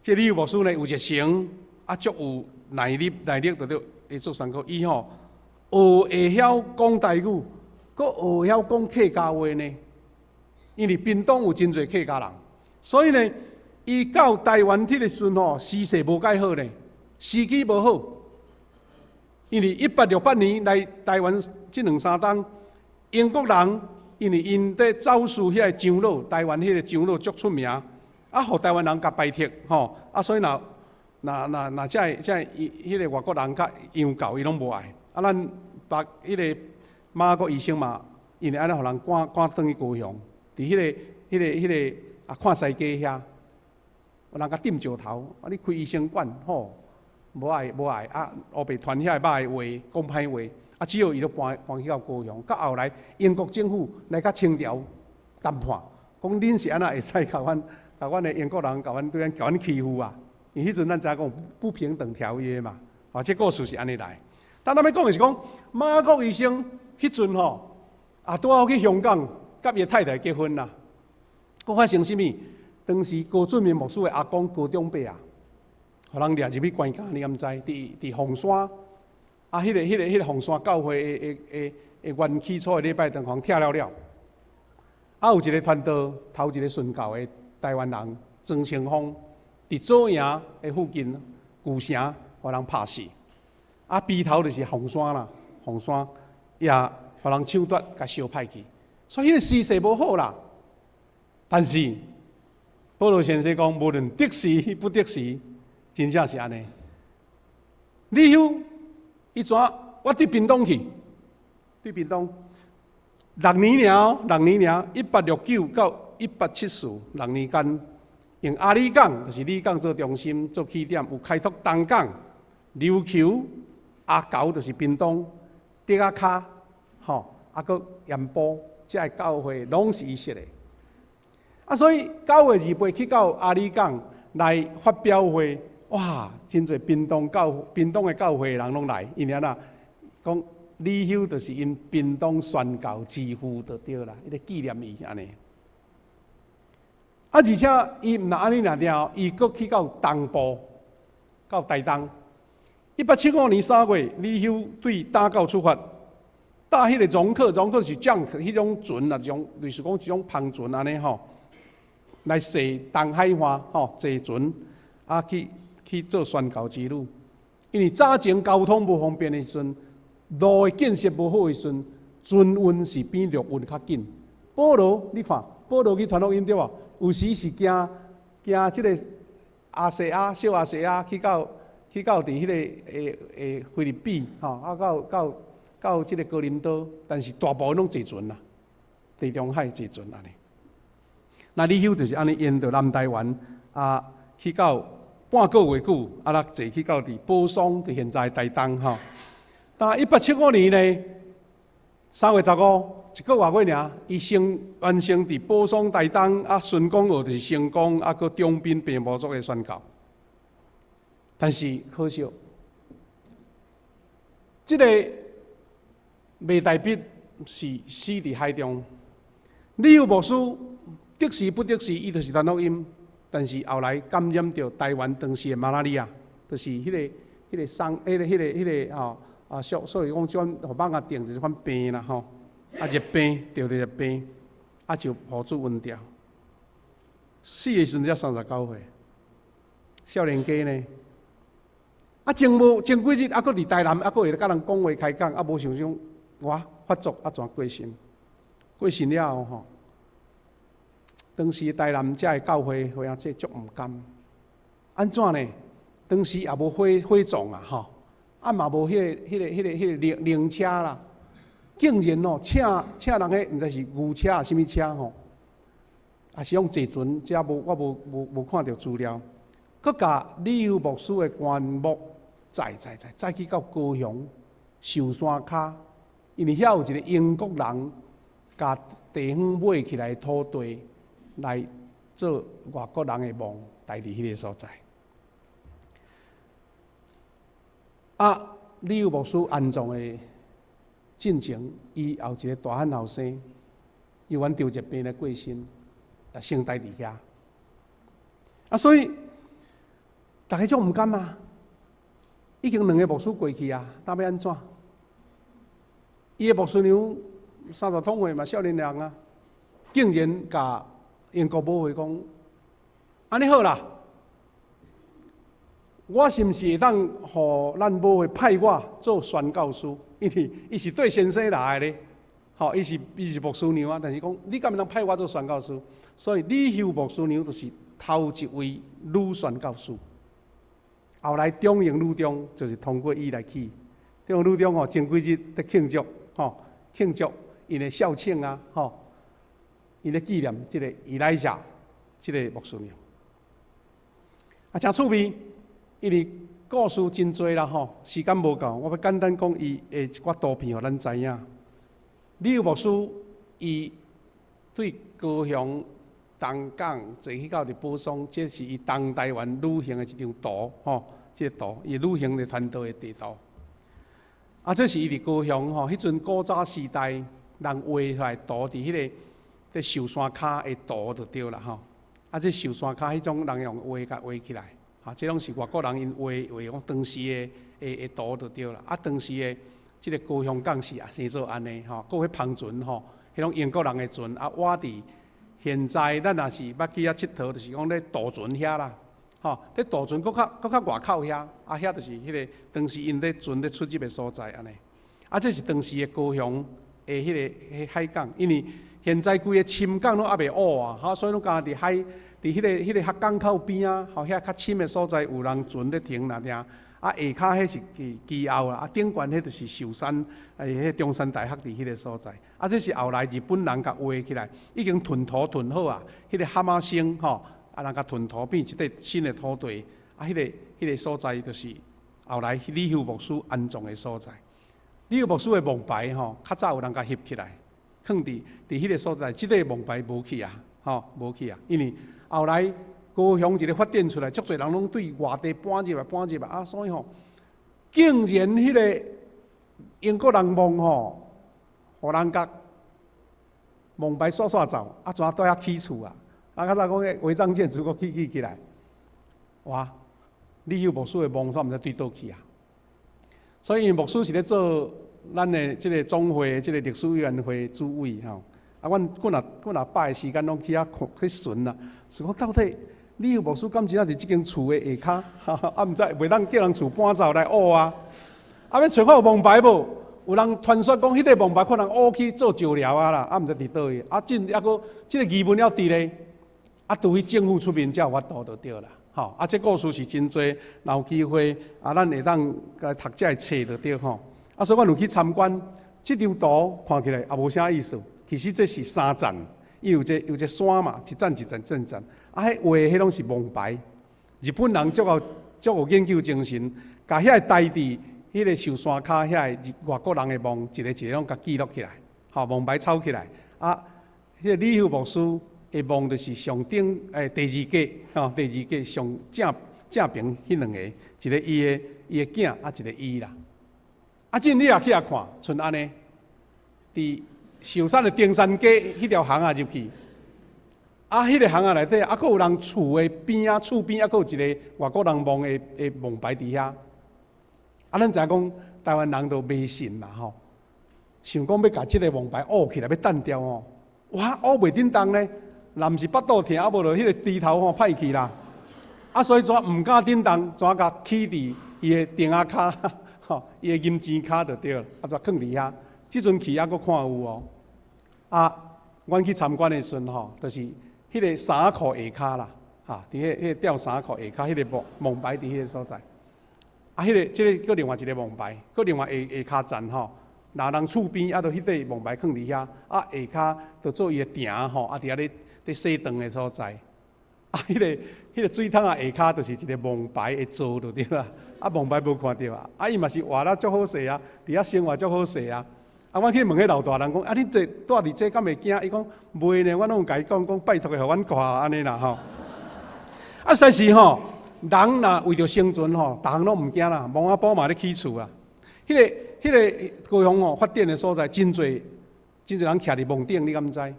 A: 這李牧師呢有熱誠，啊，足有耐力，耐力就對會做宣教。伊吼學會曉講台語，閣學會曉講客家話呢。因為屏東有真濟客家人，所以呢，伊到台灣去的時陣吼，時勢無蓋好呢，時機無好。因為1868年來台灣這兩三冬，英國人因為𪜶佇走私遐个樟腦，台灣彼个樟腦足出名，啊，予台灣人共排斥吼，啊，所以若若若若這个這个伊彼个外國人較洋教，伊攏無愛。啊，咱別彼个馬國醫生嘛，因為按呢予人趕趕轉去高雄，佇彼個啊看西街遐，有人共釘石頭，啊，你開醫生館吼，無愛無愛啊，烏白傳遐個歹話，講歹話，啊，只好伊就搬搬去到高雄。到後來，英國政府來佮清朝談判，講恁是按怎會使共阮共阮的英國人共阮對阮共阮欺負啊？因為彼陣咱知影講不平等條約嘛，啊，這故事是按呢來。但咱欲講的是講馬國醫生彼陣吼，啊，拄好去香港，佮伊太太結婚啦。閣發生啥物？當時高俊明牧師的阿公高中伯啊，予人掠入去關監，你敢知？佇佇鳳山，啊，彼個彼個彼個鳳山教會的的的的原起初的禮拜堂，予人拆了了。啊，有一個傳道，頭一個殉教的台灣人莊清風，佇左營的附近舊城，予人拍死。啊，埤頭就是鳳山啦，鳳山也予人搶奪，共燒歹去。所以彼個時勢無好啦。但是保羅先生講，無論得時不得時，真正是按呢。李休伊怎？我對屏東去，對屏東六年爾，六年爾，1869到1874六年間，用阿里港，就是里港做中心做起點，有開拓東港、琉球、阿猴，就是屏東、竹仔跤，吼，啊，閣鹽埔，這个教會攏是伊設的。啊，所以9月28去到阿里港來發表會，哇，真濟屏東教屏東的教會的人攏來，因為按怎講李休就是𪜶屏東宣教之父就對啦，伊咧紀念伊按呢。啊，而且伊毋但按呢爾爾，伊閣去到東部，到台東。1875年3月，李休對打狗出發，搭彼個戎克，戎克是 junk 彼種船啊，種類似講一種帆船按呢吼，來踅東海岸吼，坐船啊去去做宣教之旅。因為早前交通無方便的時陣，路的建設無好的時陣，船運是比陸運較緊。保羅，你看，保羅去傳福音對無？有時是行行這個亞細亞、小亞細亞去到佇彼個誒誒腓立比吼，啊到到到這個哥林多，但是大部分攏坐船啦，地中海坐船按呢。那李休就是按呢沿著南台灣啊，去到半個月久，啊，來坐去到佇寶桑，佇現在台東吼。但1875年呢，3月15，一個外月爾，伊先完成佇寶桑台東啊，孫公澳就是成功啊，閣長濱平埔族的宣教。但是可惜，這個麥代筆是死佇海中。李休牧師得時不得時，伊就是傳福音，但是後來感染著台灣當時的馬拉利亞，就是彼個彼個桑，彼個彼個彼個吼啊，所所以講這款予蠓仔叮就是款病啦吼，啊熱病著熱病，啊就予主阮掉。死的時陣才39歲，少年家呢？啊，前無前幾日，啊，閣佇台南，啊，閣會共人講話開講，啊，無想想，哇，發作啊，怎過身？過身了後吼，當時台南遮的教會會啊，這足毋甘。按怎呢？當時也無火火葬啊，吼，啊嘛無彼个、彼个、彼个、彼个靈靈車啦，竟然哦，請請人彼毋知是牛車抑啥物車吼，抑是用坐船，這無我無無無看著資料，閣共李休牧師的棺木載載載載去到高雄壽山跤，因為遐有一個英國人，共地方買起來土地來做外國人的墓，埋佇彼个所在。啊，李休牧師安葬的進前，伊也有一個大漢後生，猶原著疾病來過身，也先待佇遐。啊，所以逐家足毋甘啊！已經兩个牧師過去啊，當欲按怎？伊的牧師娘30通歲嘛，少年人啊，竟然共英國母會講，按呢好啦，我是毋是會當予咱母會派我做宣教師？因為伊是綴先生來的咧，吼，伊是牧師娘啊，但是講你敢會當派我做宣教師？所以李秀牧師娘就是頭一位女宣教師。後來中營女中就是通過伊來起，中營女中吼前幾日佇慶祝，吼慶祝𪜶的校慶啊，吼，𪜶咧紀念這个伊萊夏這个牧師娘。啊，誠趣味，因為故事真濟啦吼，時間無夠，我欲簡單講伊的一寡圖片，予咱知影。李秀牧師伊對高雄東港坐去到佇寶桑，這是伊東台灣旅行的一張圖吼，這個圖伊旅行的團隊的地圖。啊，這是伊佇高雄吼，彼陣古早時代人畫出來圖，佇彼个佇壽山跤的圖就對啦吼。啊，這壽山跤彼種人用畫共畫起來，哈，這攏是外國人𪜶畫畫講當時的圖就對啦。啊，當時的這个高雄港是也生做按呢吼，閣有彼帆船吼，彼種英國人的船啊，倚佇現在咱若是捌去遐𨑨迌，就是講咧渡船遐啦，吼，咧渡船閣較外口遐，啊，遐就是彼个當時𪜶咧船咧出入的所在按呢。啊，這是當時的高雄的彼个彼海港，因為現在規个深港攏猶未挖啊，吼，所以攏敢若佇海，佇彼个彼港口邊仔，吼，遐較深的所在有人船咧停若爾。啊，下跤彼是基澳啦，啊，頂懸彼就是壽山，彼中山大學佇彼个所在。啊，這是後來日本人共畫起來，已經吞土吞好啊。彼个蛤蟆星吼，啊，人共吞土變一塊新的土地。啊，彼个所在就是後來李秀牧師安葬的所在。李秀牧師的墓牌吼，較早有人共翕起來，囥佇彼个所在。這個墓牌無去啊，吼，無去啊，因為後來高雄一个發展出來，足濟人攏對外地搬入來，搬入來啊，所以吼，竟然彼个英國人墓吼，予人共墓牌煞煞走，啊，怎蹛遐起厝啊？啊，較早講彼違章建築閣起起來，哇！李秀牧師的墓煞毋知對佗去啊？所以牧師是咧做咱的這个總會的這个歷史委員會主委吼。啊，阮幾若幾若擺的時間攏去遐看去巡啦，是講到底李秀牧師敢真正佇這間厝的下跤，啊，毋知袂當叫人厝搬走來挖啊？啊，欲揣看有墓牌無？有人傳說講，彼个墓牌可能挖去做石料啊啦，啊，毋知佇佗位。啊，這猶閣這个疑問猶佇咧，啊，除非政府出面才有法度就對啦。吼，啊，這故事是真濟，若有機會啊，咱會當共讀這个冊就對吼。啊，所以阮有去參觀，這張圖看起來也無啥意思。其實這是三層，伊有一个山嘛，一層一層層層。啊，彼畫彼攏是墓牌。日本人足夠足有研究精神，共遐个代佇彼个壽山跤遐个外國人的墓，一个一个攏共記錄起來，吼，墓牌抄起來。啊，彼个李秀牧師的墓就是上頂第二格，吼，第二格上正正邊彼兩个，一个伊的囝，啊，一个伊啦。啊，這你也去遐看，賰按呢，佇壽山的中山街彼條巷仔入去，啊，彼个巷仔內底，啊，閣有人厝的邊仔，厝邊猶閣有一个外國人墓的墓牌佇遐。啊，咱知影講台灣人都迷信嘛吼，想講欲共這个墓牌挖起來，欲擲掉吼，哇，挖袂振動咧，若毋是腹肚疼，啊無就彼个豬頭吼歹去啦。啊，所以怎毋敢振動，怎共起佇伊的釘仔跤，吼，伊的銀錢跤就對了，啊，怎囥佇遐？這陣去猶閣看有哦。啊，阮去參觀的時陣吼，就是彼个衫褲下跤啦，哈，佇彼个吊衫褲下跤，彼个墓墓牌佇彼个所在。啊，彼个這个閣另外一个墓牌，閣另外下下跤層吼，若人厝邊啊，就彼塊墓牌囥佇遐，啊下跤就做伊的埕吼，啊佇遐咧洗頓的所在。啊，彼个水桶仔下跤就是一个墓牌的座就對啦。啊，墓牌無看著啊，啊伊嘛是活了足好勢啊，佇遐生活足好勢啊。啊，阮去問彼老大人講，啊，恁這蹛佇這敢會驚？伊講袂呢，阮攏有共伊講講，拜託伊予阮掛按呢啦吼。啊，實是吼，人若為著生存吼，逐項攏毋驚啦，墓仔埔嘛咧起厝啊。彼个高雄吼發展的所在，真濟真濟人徛佇墓頂，你敢知？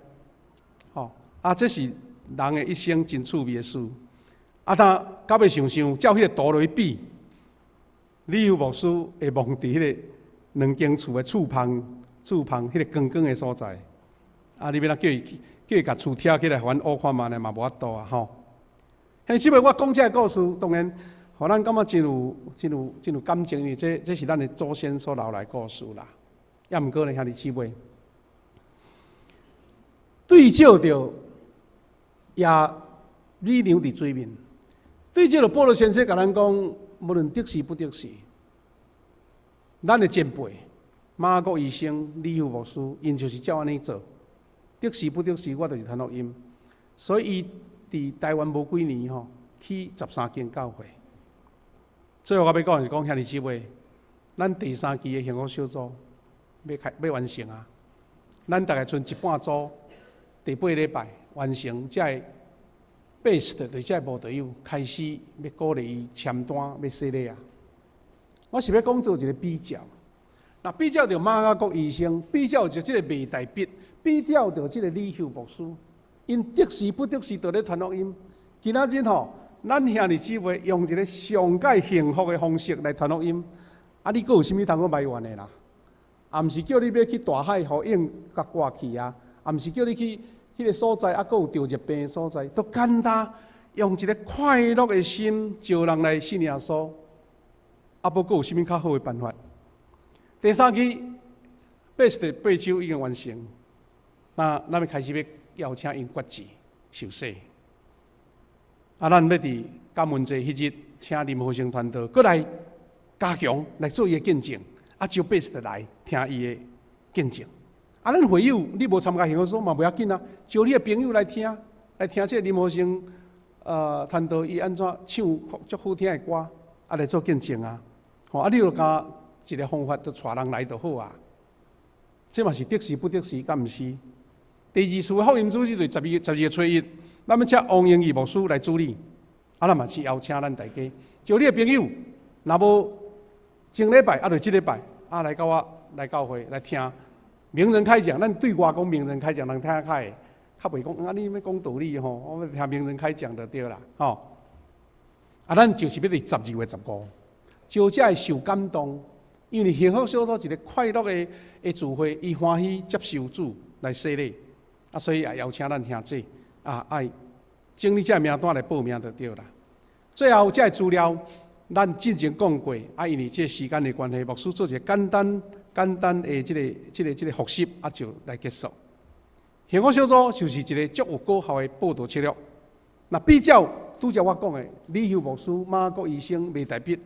A: 吼，啊，這是人的一生真趣味的事。啊，但到尾想想，照彼个圖落去比，李友牧師會墓佇彼个兩間厝的厝旁，厝旁彼个光光的所在。啊，你欲按怎叫伊叫伊共厝拆起來，予阮挖看覓呢？嘛無法度啊，吼。兄弟姊妹，我講這个故事，當然，予咱感覺真有、真有、真有感情，因為這是咱的祖先所留來故事啦。抑毋過呢，兄弟姊妹，對照著耶利娘佇水面，對照著保羅先生共咱講，無論得時不得時，咱的前輩馬國醫生、李友牧師，𪜶就是照按呢做。得時不得時，我就是傳福音。所以伊佇台灣無幾年吼，起13間教會。最後我欲講是講兄弟姊妹，咱第三期的幸福小組欲開欲完成啊！咱大概賰一半組，第八禮拜完成，才會 best 就是這個慕道友開始欲鼓勵伊簽單，欲洗禮啊！我是欲講做一個比較，若比較著馬雅各醫生，比較著這個麥大筆，比較著這個李秀牧師，𪜶得時不得時就咧傳福音。今仔日吼，咱兄弟姊妹用一個上蓋幸福的方式來傳福音，啊，你閣有啥物通好埋怨的啦？也毋是叫你欲去大海，予湧共割去啊！也毋是叫你去彼个所在，啊，閣有著熱病的所在，都簡單用一個快樂的心招人來信耶穌。啊，無閣有啥物較好的辦法？第三期 best 八週已經完成，那咱欲開始欲邀請𪜶決志受洗。啊，咱欲佇感恩節彼日請林和生傳道閣來加強來做伊的見證，啊，招 best 來聽伊的見證。啊，咱會友你無參加幸福小組嘛袂要緊啊，招你的朋友來聽，來聽這個林和生傳道伊按怎唱足好聽的歌，啊來做見證啊。吼，啊，你就共一个方法，就帶人來就好啊。這嘛是得時不得時，敢毋是？第二次福音主日就是12月初一，咱欲請王英義牧師來主禮，啊，咱嘛是邀請咱大家，招你的朋友，若無前禮拜，啊，就這禮拜，啊，來佮我來教會來聽名人開講。咱對外講名人開講，人聽較會，較袂講啊，你欲講道理吼，我欲聽名人開講就對啦，吼。啊，咱就是欲佇12月15，招這個受感動，因為幸福小組一個快樂的聚會，伊歡喜接受主來洗禮，啊，所以也邀請咱兄弟啊，愛整理這個名單來報名就對啦。最後這個資料，咱進前講過，啊，因為這個時間的關係，牧師做一個簡單簡單的這個複習，啊，就來結束。幸福小組就是一個足有果效的佈道策略。若比較拄才我講的，李秀牧師、馬國醫生、麥大筆，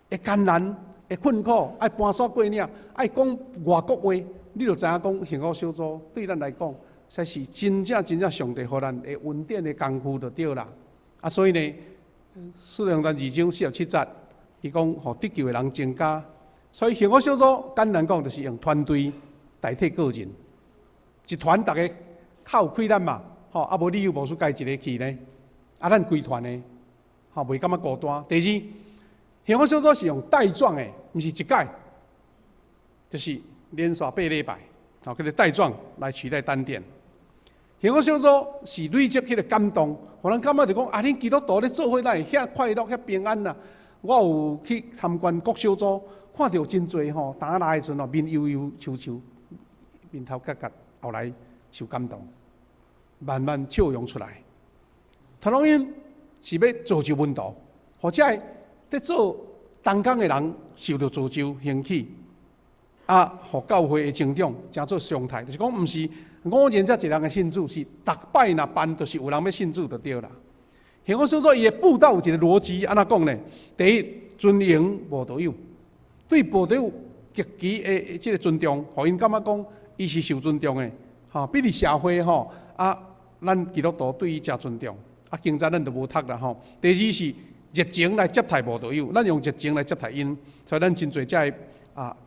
A: 會艱難、會困苦，愛搬山過嶺，愛講外國話，你就知影講幸福小組對咱來講，實是真正真正上帝予咱的恩典的工具就對啦。啊，所以呢，使徒行傳2章47節，伊講予得救的人增加，所以幸福小組簡單講就是用團隊代替個人，一團逐家較有氣力嘛，吼，啊無你又無需家一个去呢，啊，咱規團的，吼，袂感覺孤單。第二，幸福小組是用帶狀的，毋是一擺，就是連續八禮拜，吼，叫做帶狀來取代單點。幸福小組是累積彼个感動，予人感覺就講啊，恁基督徒咧做伙，哪會遐快樂、遐平安啊？我有去參觀各小組，看著真濟吼，當來的時陣吼，面憂憂愁愁，面頭結結，後來受感動，慢慢笑容出來。傳福音是欲造就門徒，或者佇做同工的人受著造就興起，啊，予教會的成長成做常態，就是講毋是偶然才一人的信主，是逐擺若辦，就是有人欲信主就對啦。幸福小組伊的布道有一個邏輯，按怎講呢？第一，尊榮慕道友，對慕道友極其的這個尊重，予𪜶感覺講伊是受尊重的，吼，比佇社會吼啊，咱基督徒對伊誠尊重，啊，警察咱就無讀啦吼。第二是熱情來接待慕道友，咱用熱情來接待𪜶，所以咱真濟這个啊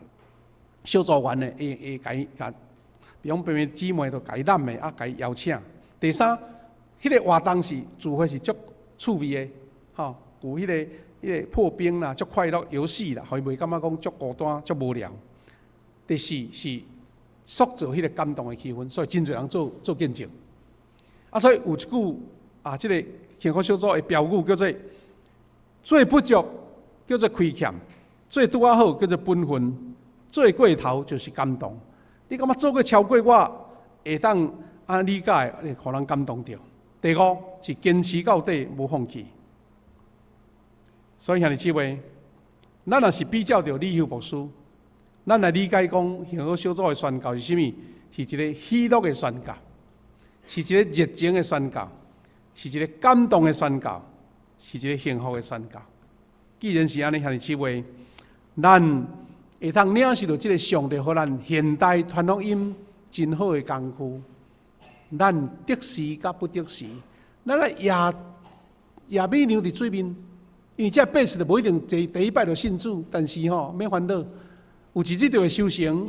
A: 小組員的會會共伊共，比如講邊邊姊妹都共伊攬的啊，共伊邀請。第三，彼個活動是聚會是足趣味的，吼，有彼個破冰啦，足快樂遊戲啦，予伊袂感覺講足孤單、足無聊。第四是塑造彼個感動的氣氛，所以真濟人做做見證。啊，所以有一句啊，這個幸福小組的標語叫做：做不足叫做虧欠，做拄仔好叫做本分，做過頭就是感動。你感覺做過超過我會當按理解，會予人感動著。第五是堅持到底，無放棄。所以兄弟姊妹，咱若是比較著李休牧師，咱來理解講幸福小組的宣教是啥物？是一个喜樂的宣教，是一個熱情的宣教，是一個感動的宣教，是一個幸福的宣教。既然是按呢，兄弟姊妹，咱會當領受著這个上帝予咱現代傳福音真好的工具。咱得時佮不得時，咱來掖掖米娘佇水面，因為這百姓就無一定第一擺就信主，但是吼免煩惱，有一日就會收成。